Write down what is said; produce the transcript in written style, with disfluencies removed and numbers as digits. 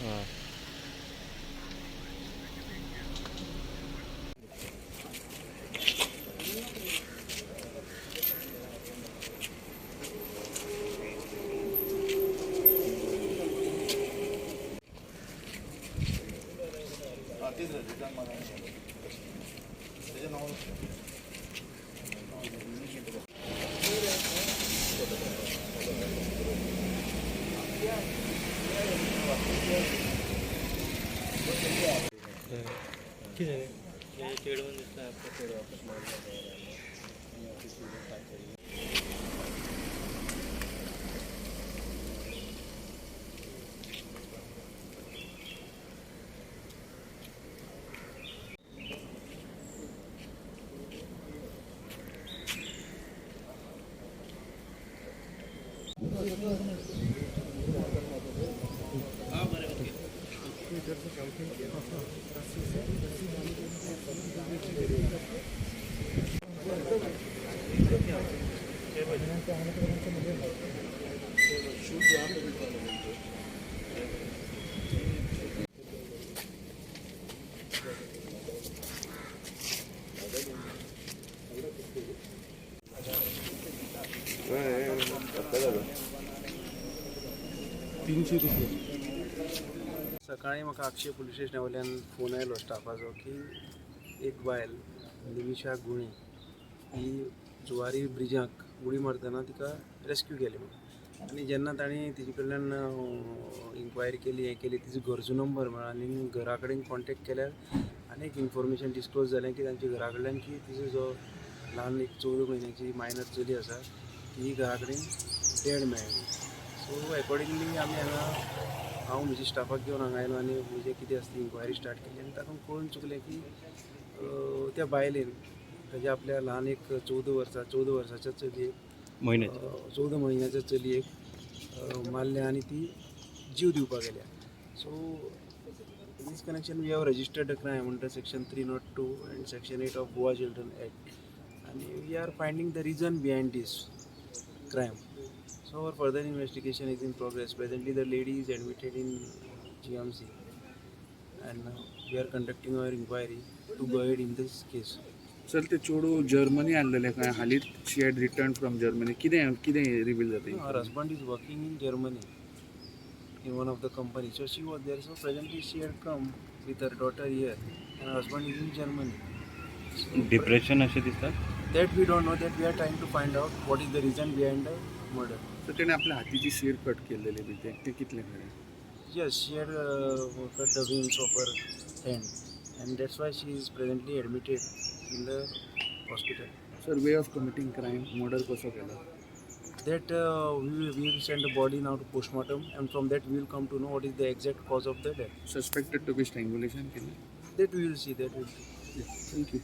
हय. तेच रे, रिटर्न मारा. त्याच्या नावावर. चेडवून दिसता आपलं चेडू वापस मारलं. 300 रुपये. सकाळी म्हाका आगशे पुलीस स्टेशना वयल्यान फोन आयलो स्टाफाचो की एक बायल निमिशा गुणे ही जुवारी ब्रिजाक उडी मारतना तिका रेस्क्यू केली म्हणून. आनी जेन्ना तांणी तिजे कडल्यान इन्क्वायरी केली, हें केली, तिजो घरचो नंबर मेळ्ळो आनी घरा कडेन कॉन्टेक्ट केल्यार आनी एक इन्फॉर्मेशन डिस्क्लोज जालें की तांच्या घरा कडल्यान की तिजो जो ल्हान एक 14 म्हयन्याची मायनर चली आसा ती घरा कडेन डेड मेळ्ळी. सो एकॉर्डिंगली आमी हांगा, हांव म्हज्या स्टाफाक घेवन हांगा आयलो आनी म्हजें कितें आसा ती इन्क्वायरी स्टार्ट केली आनी तातूंत कळून चुकलें की त्या बायलेन ताज्या आपल्या ल्हान एक 14 वर्सां, 14 वर्साच्या चलयेक म्हयन्याचे. 14 म्हयन्याच्या चलयेक मारल्या आनी ती जीव दिवपाक गेल्या. So in this connection we have registered a crime under section 302 and section 8 of Goa Children Act आनी we are finding the reason behind this crime. So our further investigation is in progress. Presently, the lady is admitted in GMC, and we are conducting our inquiry to go ahead in this case. Sir, ते चेडूं Germany आहलेलें खंय. हालींच she had return from Germany. कितें कितें reveal जाता? Her husband is working in Germany in one of the companies. So she was there. So presently, she had come with her daughter here, and her husband is in Germany. So depression अशें दिसता. That we don't know. That we are trying to find out what is the reason behind the murder. So तेणें आपल्या हातीची शीर cut केलेली बी तें तें कितलें खरें? Yes, she had cut the veins of her hand, and that's why she is presently admitted in the hospital. Sir, way of committing crime, murder कसो केला? That we will send the body now to postmortem, and from that we will come to know what is the exact cause of the death. Suspected to be strangulation केलें. That we will see. That we will see. Thank you.